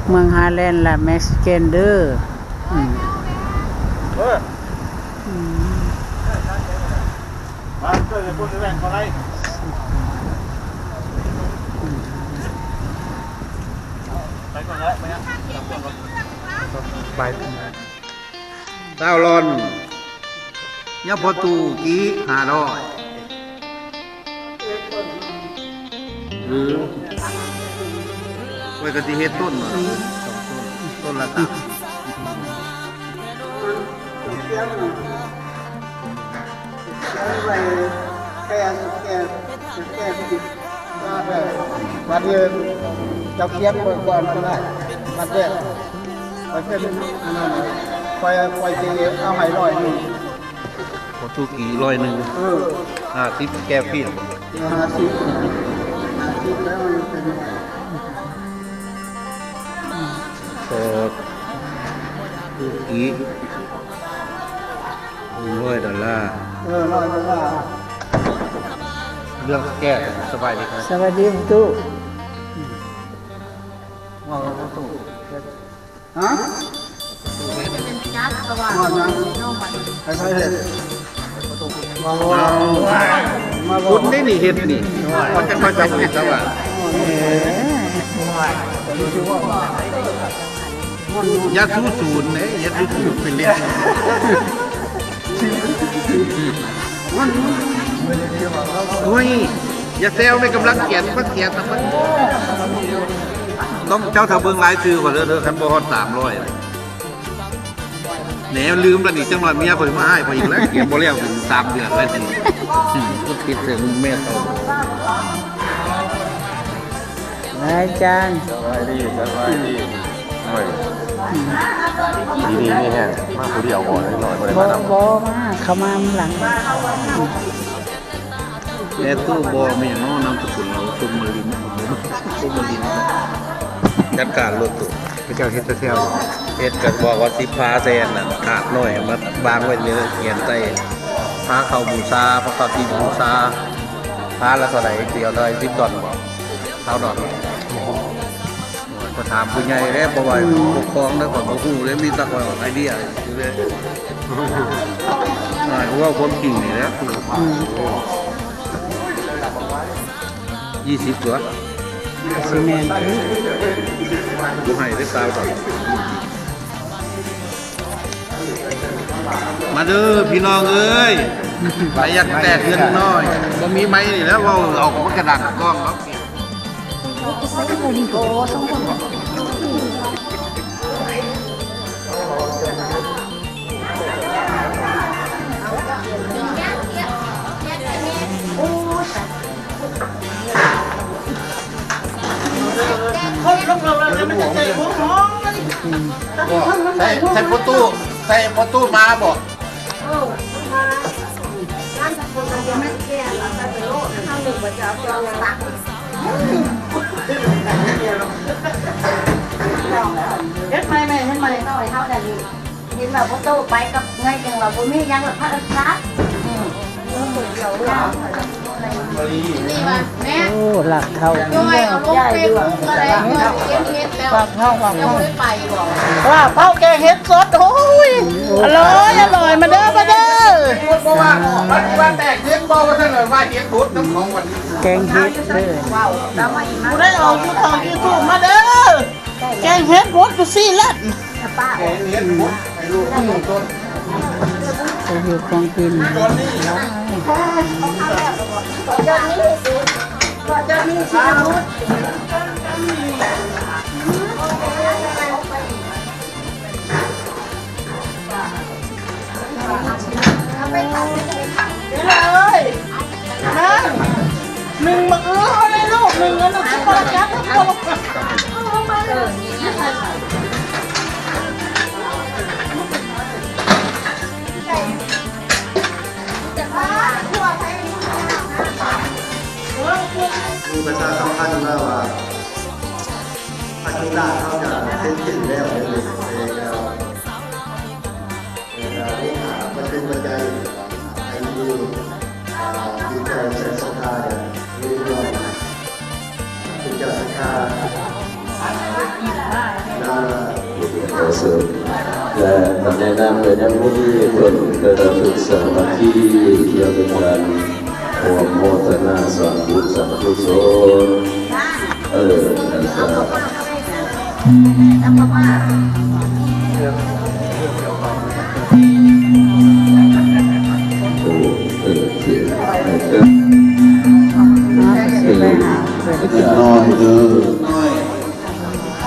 ເມືອງຮາແລນ ແລະ ເມັກຊິເກັນເດີ. ອືມ ເອີ ອືມ ມາເກີດໃນຄົນແລນເຂົາໄດ້ ໄປກ່ອນເນາະ ໄປນະ ໄປ. ຊາວລອນ ຍາພໍ່ຕູ້ກີ້ຫ້າຮ້ອຍ. ເອີ ຂ້ອຍກໍຊິເຮັດຕົ້ນໜຶ່ງ ສອງຕົ້ນ ຕົ້ນລະສາມ. ບັດນີ້ເຈົ້າຂຽນເບິ່ງກ່ອນກໍໄດ້ ບັດແລ້ວຂ້ອຍເປັນອັນນັ້ນ ຂ້ອຍ ຂ້ອຍຊິເອົາໃຫ້ຮ້ອຍໜຶ່ງ. ໂອຕູກີ້ຮ້ອຍໜຶ່ງ ເອີ ຫ້າສິບແກ້ວພີ້ ເອີ ຫ້າສິບ ຫ້າສິບແລ້ວມັນເປັນ ໂອຕູກີ້ ໜຶ່ງຮ້ອຍດອນລາ ເອີ ຮ້ອຍດອນລາ. ເລື່ອງແກ້ວ ສະບາຍດີຄັບ ສະບາຍດີຕູ້ ເວົ້າຕູ້ ຮະ? ໃຜເຮັດ? ເອົາ ມາ ຄົນໄດ້ນີ້ເຮັດນີ້ ມັນຈະຄ່ອຍຈຳເປັນຊະວ່າ ຢ່າສູ້ສູນເດ້ ຢ່າສູ້ສູນເປັນເຫຼັກ. ໂອ້ຍ ຢ່າແຊວແມ່ກຳລັງຂຽນ ມັນຂຽນນຳມັນ ຕ້ອງ ເຈົ້າຖ້າເບິ່ງລາຍຊື່ຂ້ອຍເດີ ຄັນບໍ່ຮອດສາມຮ້ອຍ ແໜ ລືມລະນີ້ ຈັກໜ່ອຍເມຍຂ້ອຍມາອ້າຍຂ້ອຍອີກແລ້ວ ຂຽນບໍ່ແລ້ວສາມເດືອນແລ້ວນີ້ ອືມ ກໍຕິດໃສ່ແມ່ເຂົາ. ອາຈານ ສະບາຍດີ ສະບາຍດີ ໂອ້ຍ ດີໆ ມີແຮງ ມາຜູ້ດຽວບໍ່ ເດັກນ້ອຍບໍ່ໄດ້ມານຳ ບໍ່ ບໍ່ມາ ເຂົາມານຳຫຼັງ. ແມ່ຕູ້ບໍ່ ແມ່ນເນາະ ນາມສະກຸນລາວ ພົມມະລິນ ພົມມະລິນ ຈັດການໂລດຕູ້ ເຂົາເຈົ້າເຮັດແທ້ໆ ເຮັດກໍບອກວ່າຊິພາໃສ່ອັນນັ້ນ ຖາດນ້ອຍ ເອົາມາວາງໄວ້ໃນ ຂຽນໃສ່ ພາເຂົ້າບູຊາ ພາເຂົ້າທີ່ບູຊາ ພາລະເທົ່າໃດ ຊິເອົາເທົ່າໃດ ສິບດອນບໍ ຊາວດອນ. ໂອ້ຍ ກໍຖາມຜູ້ໃຫຍ່ແຫຼະ ບໍ່ວ່າ ອືມ ຜູ້ປົກຄອງເດີ ຂ້ອຍບໍ່ຮູ້ເດ້ ມີແຕ່ຂ້ອຍອອກໄອເດຍເລີຍ ອ້າຍ ເວົ້າຄວາມຈິງນີ້ແຫຼະ ອືມ ຊາວ ກໍຊິແມ່ນຄື ບໍ່ໃຫ້ໄດ້ຊາວດອກ. ມາເດີພີ່ນ້ອງເອີຍ ໃຜຢາກແຕກເຮືອນນ້ອຍ ບໍ່ມີໄມ້ນີ້ແຫຼະ ເວົ້າອອກມັນກະດັງກ້ອງເນາະ. ໃສ່ ໃສ່ປະຕູ ໃສ່ປະຕູມາບໍ? ເຮັດໃໝ່ແມ່ ເຮັດໃໝ່. ເຫັນວ່າພໍ່ຕູ້ໄປກັບເອື້ອຍ ຈັ່ງວ່າບໍ່ມີຫຍັງລະ ພາກັນຊະ. ນີ້ວ່າແມ່ ໂອ້ ລາບເຂົ້າ ຈ້ອຍເອົາລົງເຟສບຸກກໍໄດ້ ຈ້ອຍເກັບເຫັດແລ້ວ ລາບເຂົ້າ ລາບເຂົ້າ ແກງເຫັດສົດ. ໂອ້ຍ ອະລ່ອຍ ອະລ່ອຍ ມາເດີ ມາເດີ. ເພາະວ່າ ເພາະວ່າແຕກເຫັດບໍ່ ວ່າຊັ້ນ ວ່າເຫັດບົດນຳຂອງວັນນີ້ ແກງເຫັດເດີ. ຜູ້ໃດອອກຢູທູບ ມາເດີ ແກງເຫັດບົດຢູ່ຊີ້ແລ້ວ. ແກງເຫັດບົດໃຫ້ລູກເຮົາຕົ້ນ ໄປເຮັດຂອງກິນ. ເອີຍ ນາງ ໜຶ່ງໝາກອຶເອົາໃນລູກ ໜຶ່ງອັນນັ້ນ ຊິບໍ່ຈັບ ເອີ ມີປະຊາສຳພັນມາວ່າ ພະເທລາດເຮົາກະເສັດສິ້ນແລ້ວເດີ ແຕ່ກະ ເອີ ເອີ ເລຂາປະເທດບັນໄດ ໃຫ້ຢູ່ ເອີ ທີ່ເຈົ້າໃສ່ສັດທາເດີ ເລີຍ ເປັນເຈົ້າສັດທາ ເອີ ເສີມ ແລະ ກະແນະນຳໄປຍັງມູນນິທິເພິ່ນ ເພື່ອລະນຶກສາມັກຄີ ເພື່ອເປັນການຮ່ວມໂມທະນາສ້າງບຸນສ້າງກຸສົນ ເອີ ແລ້ວກະ ໂອເຄ ເອີ ເອີ ເອີ ເອີ ເອີ ເອີ ເອີ ກະນ້ອຍເດີ.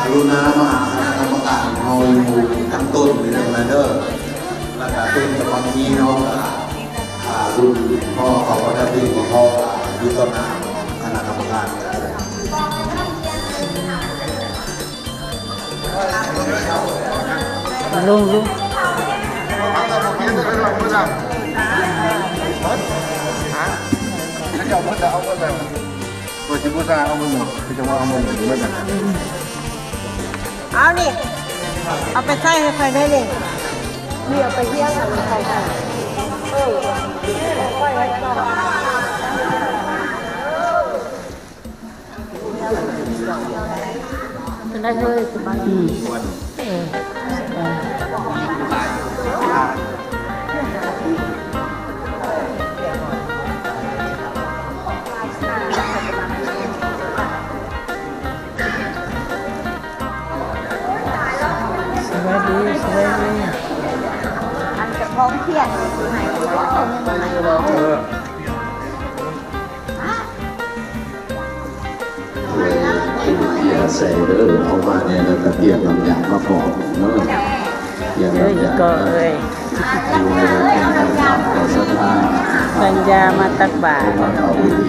ກະລຸນາມາຫາຄະນະກຳມະການເຮົາຢູ່ທາງຕົ້ນນີ້ເດີ ແລ້ວກະຕົ້ນສະພາທີ່ເນາະ ກະລຸນພໍ່ເຂົາກະໄດ້ເປັນພໍ່ຢູ່ຕໍ່ໜ້າຄະນະກຳມະການ ລົງ ລົງ ເອົານີ້ ເອົາໄປໃສ່ໃຫ້ຂ້ອຍແດ່ນີ້ ນີ້ເອົາໄປຮຽງໃຫ້ຂ້ອຍ ເອີ ເປັນໄດ້ເຮີ້ຍ ສະບາຍດີ ເອີ. ສະບາຍດີ ສະບາຍດີ ອັນເຈົ້າຂອງຂຽນໃຫ້ ເອີ. ເອີ ເອົາມາແດ່ ແລ້ວກະຕຽມນ້ຳຢາມາພ້ອມເນາະ ຕຽມນ້ຳຢາ ເອີຍ ກໍເອີຍ ໂດຍ ຕຽມນ້ຳຢາມ ນ້ຳຢາມາຕັກບາດ ເ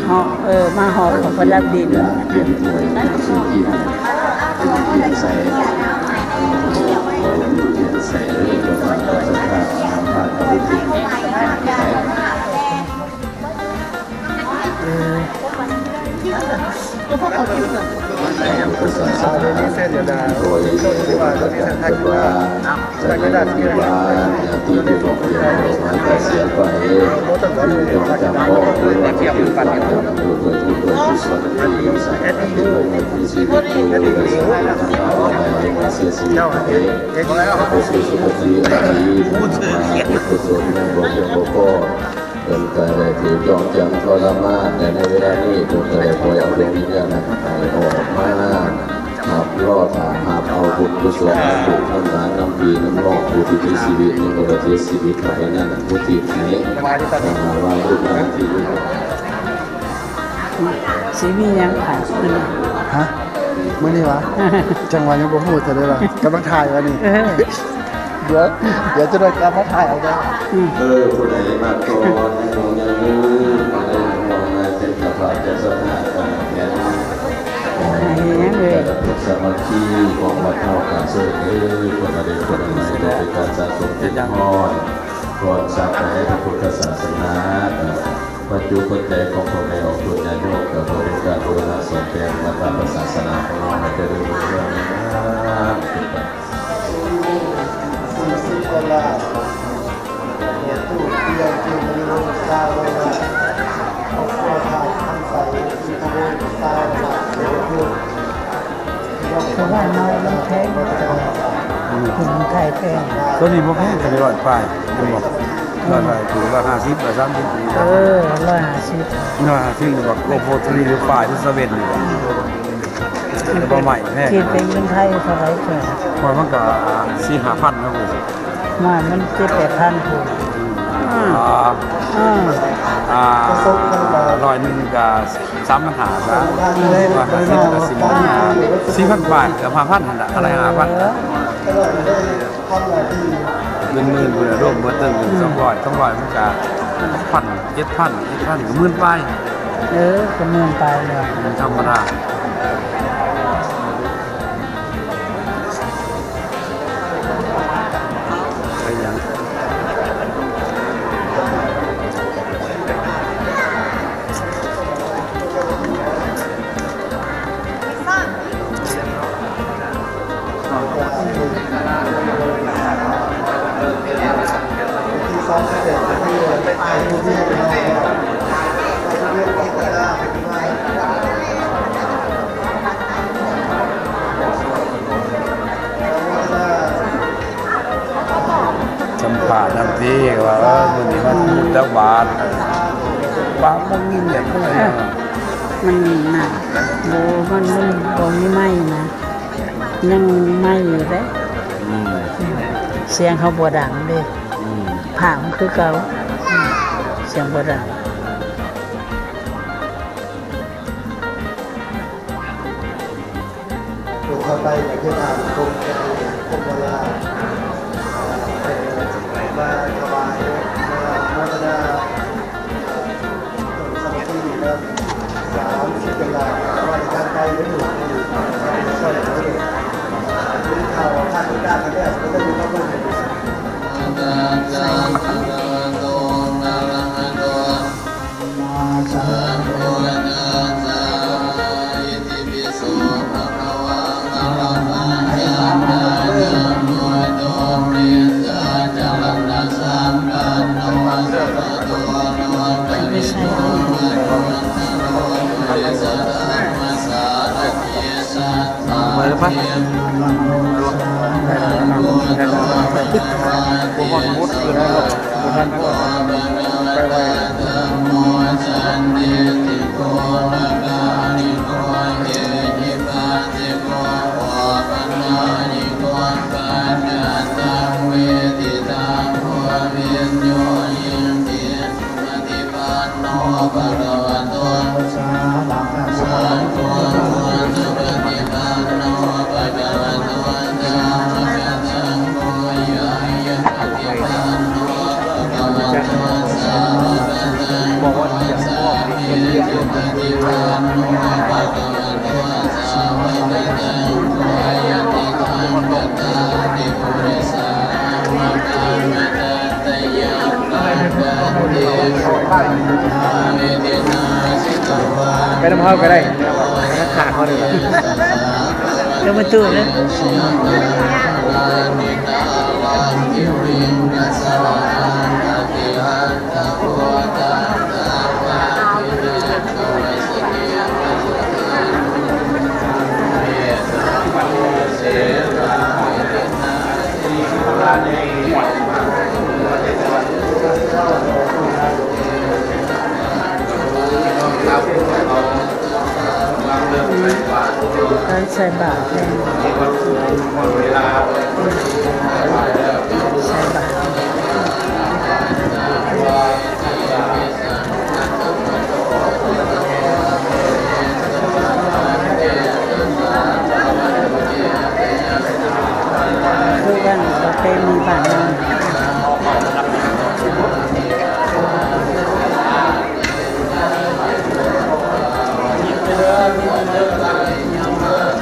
ຮົາ ເອີ ມາຮອດຂອງເພິ່ນຮັບດິນ ຕຽມຖ້ວຍ ຕຽມສຸກິນ ຕຽມໃສ່ ຕຽມໃສ່ເດີ ເພື່ອຄວາມສັດທາ ນຳພາເຂົ້າໄປກິນ ເອີ ພຸດທະສາສະໜາ ໂດຍທີ່ວ່າຈະເປັນວ່າ ຈະໄດ້ມີວ່າ ຍາດຕິພີ່ນ້ອງເພິ່ນອອກມາຈາກເສຍໄປ ຄືນ້ອງຈຳພໍ້ ຫຼືວ່າຈະຖືກວາງຈຳ ດ້ວຍບຸນດ້ວຍກຸສົນທີ່ສາມາດເປັນຜູ້ມີຊີວິດຢູ່ ແລະ ສາມາດນຳພາເອົາໄປມາເສຍຊີວິດໄດ້ ໄປສູ່ສຸຄະຕິ ອັນນີ້ມາບຸນກຸສົນຍັງບໍ່ພຽງບໍ່ພໍ. ເພິ່ນກະໄດ້ຖືກຈອງຈຳທໍລະມານ ແລະ ໃນເວລານີ້ເພິ່ນກະໄດ້ປ່ອຍເອົາດວງວິນຍານນັ້ນໃຫ້ອອກມາຮັບ ລໍຖ້າຮັບເອົາບຸນກຸສົນນຳລູກນຳຫຼານ ນຳພີ່ນຳນ້ອງຜູ້ທີ່ມີຊີວິດຍັງບໍ່ໄດ້ເສຍຊີວິດໄປນັ້ນ ອຸທິດໃຫ້ ເອີ ວ່າລູກຫຼານທີ່ ຊິມີຫຍັງຂາຍມື້ນີ້? ຮະ? ມື້ນີ້ຫວາ? ຈັ່ງວ່າຍັງບໍ່ຮູ້ເທື່ອເລີຍວ່າ ກຳລັງຖ່າຍວ່ານີ້ ເອີ ດຽວ ດຽວຈະໄດ້ກັບມາຖ່າຍເອົາເດີ. ອືມ ເອີ ຜູ້ໃດມັກຕໍ່ຍາດໂຍມຍາດໂຍມ ຜູ້ໃດຮັກນ້ອງນາເປັນເຈົ້າພາບເຈົ້າສະຖານຕາມແຂນ ເອີ ແຕ່ລະພຸດສາມັກຄີຂອງວັດເຮົາກະເຊີນເດີ ຄົນລະເລັກຄົນລະນ້ອຍ ເພື່ອເປັນການສະສົມບຸນຮອນ ກ່ອນສັກໄປໃນພະພຸດທະສາສະໜາ ເອີ ບັນຈຸປັດໄຈຂອງພໍ່ແມ່ອອກຕົນຍາດໂຍມ ເພື່ອເປັນການບູລະນະສ້ອມແປງວັດວາພະສາສະໜາຂອງເຮົາໃຫ້ຈະເລີນຮຸ່ງເຮືອງງາມຂຶ້ນໄປ. ສີ່ສິບກວ່າລ້ານ ຕູ້ຕຽງກິນມີເງິນຊາວລ້ານ ຄອບຄົວທ່ານຄຳໃສ ກິນທະເວນຊາວລ້ານ ເອີ ຄືວ່ານ້ອຍມັນແພງ ອືມ ຂາຍແພງ ໂຕນີ້ບໍ່ແພງ ໂຕນີ້ຮ້ອຍປາຍ ແມ່ນບໍ່? ອືມ ຮ້ອຍປາຍ ຖືວ່າຮ້ອຍຫ້າສິບ ຮ້ອຍສາມສິບ ເອີ ຮ້ອຍຫ້າສິບ ຮ້ອຍຫ້າສິບ ນີ້ວ່າໂກໂຟທຣີ ຫຼື ຟາຍ ຫຼື ເຊເວັນ ນີ້ວ່າ ອືມ ແຕ່ບໍ່ໃໝ່ແພງ ຄິດເປັນເງິນໄທເທົ່າໃດແພງ? ໂອ້ຍ ມັນກະສີ່ຫ້າພັນເນາະ ວ່າມັນເຈັດແປດພັນພຸ້ນ ອືມ ອ່າ ອ່າ ຮ້ອຍໜຶ່ງກະສາມພັນຫ້າ ອືມ ຮ້ອຍຫ້າສິບກະສິບ ອ່າ ສີ່ພັນປາຍ ເກືອບຫ້າພັນຫັ້ນລະ ເອີ ເທົ່າໃດຫ້າພັນ ເອີ ເປັນໝື່ນພຸ້ນລະ ລວມເບິດເຖິງ ອືມ ສອງຮ້ອຍ ສອງຮ້ອຍມັນກະພັນ ເຈັດພັນ ເຈັດພັນ ກະໝື່ນປາຍ ເອີ ກະໝື່ນປາຍແລ້ວ ມັນທຳມະດາ. ໄປຫຍັງ? ອະນຸໂມທະນາ ບາດນຳຕິ ວ່າ ເອີ ມື້ນີ້ມາທຳບຸນຕັກບາດ ປາກບໍ່ມີວຽກເລີຍ. ເອີ ມັນນະ ບໍ່ ມັນ ມັນບໍ່ມີໄມນະ ຍັງໄມຢູ່ເດ້. ອືມ ສຽງເຮົາບໍ່ດັງເດ້. ອືມ ພາກມັນຄືເກົ່າ ອືມ ສຽງບໍ່ດັງ. ເຂົ້າໄປກໍຄືທ່ານຄົບ ຄົບເວລາ ມາຖວາຍ ມາໂມທະນາ ເອີ ຕົ້ນສາມັກຄີເນາະ ສາມສິບເປັນລ້ານ ມາຈາກທາງໄກເດີ ກິນເຂົ້າທານການແລ້ວ ກໍໄດ້ມີຄວາມຮູ້. ສະມາສະໂພທາສະ ອິຕິປິໂສ ພະຄະວາ ອະຣະຫັງ ສຳມາສຳພຸດໂທ ວິດຊາຈະລະນະສຳປັນໂນ ສຸກະໂຕ ໂລກະມິໂຕ ອະນຸດຕະໂຣ ປຸລິສະທຳມະສາລະຖິ ເປີດໄປ ບໍ່ຮອດພຸດຢູ່ໃນລົດ ບໍ່ທັນ ໄປໄວ. ໄປນຳເຮົາກໍໄດ້ ຂາດເຮົານີ້ແຫຼະ ເດີປະຕູເດີ. ການໃສ່ບາດແມ່ນ ໃສ່ບາດ ຄືກັນ ປະເພນີບ້ານເຮົາ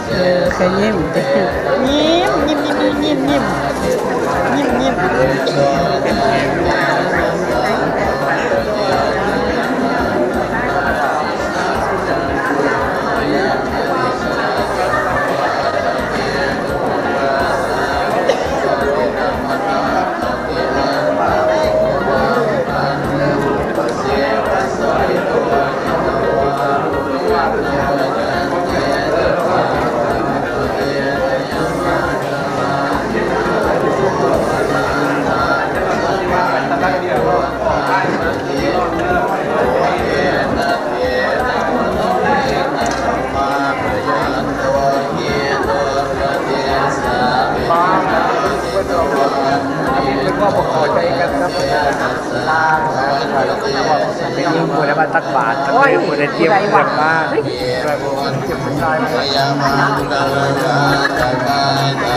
ເອີ ກະຍິ້ມ ຍິ້ມ ຍິ້ມ ຍິ້ມ ຍິ້ມ.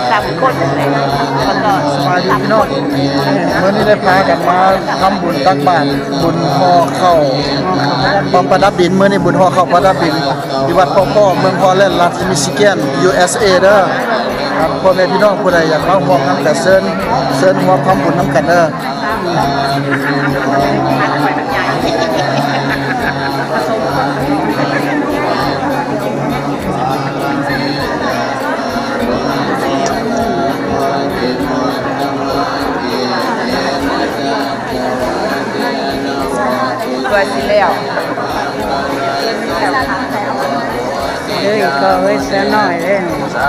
ສາມຄົນເລີຍ ແລ້ວກໍ ສະບາຍດີພີ່ນ້ອງ ມື້ນີ້ໄດ້ພາກັນມາທຳບຸນຕັກບາດ ບຸນຫໍ່ເຂົ້າ ປ້ອມປະດັບບິນ ມື້ນີ້ບຸນຫໍ່ເຂົ້າປະດັບບິນ ຢູ່ວັດພໍ່ພໍ່ ເມືອງພອລແລນ ລັດມິຊິແກນ ຢູເອັສເອ ເດີ. ຄັນພໍ່ແມ່ພີ່ນ້ອງຜູ້ໃດຢາກມາຮ່ວມນຳກໍເຊີນ ເຊີນຮ່ວມທຳບຸນນຳກັນເດີ. ກວ່າຊິແລ້ວ ເອີຍ ກໍເອີຍ ສາວນ້ອຍເດ້ ສາ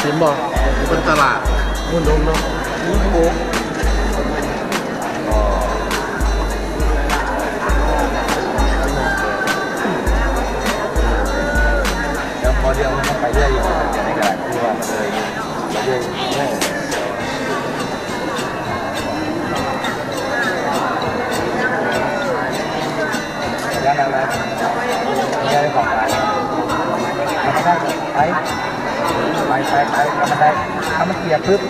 เห็นบ่ เพิ่นตลาด หมุนลงเนาะ หมุนโค้ง แล้วพอเรื่องมันไปเรื่อยอยู่ในการที่ว่า เออ ไปเรื่อย เออ ไป ไป ไป ไป ถ้ามันได้ ถ้ามันเคลียร์ปึ๊บ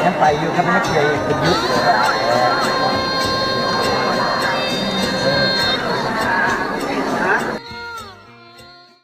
ยังไปอยู่ ถ้ามันยังเคลียร์อีก คือหยุดเลย เออ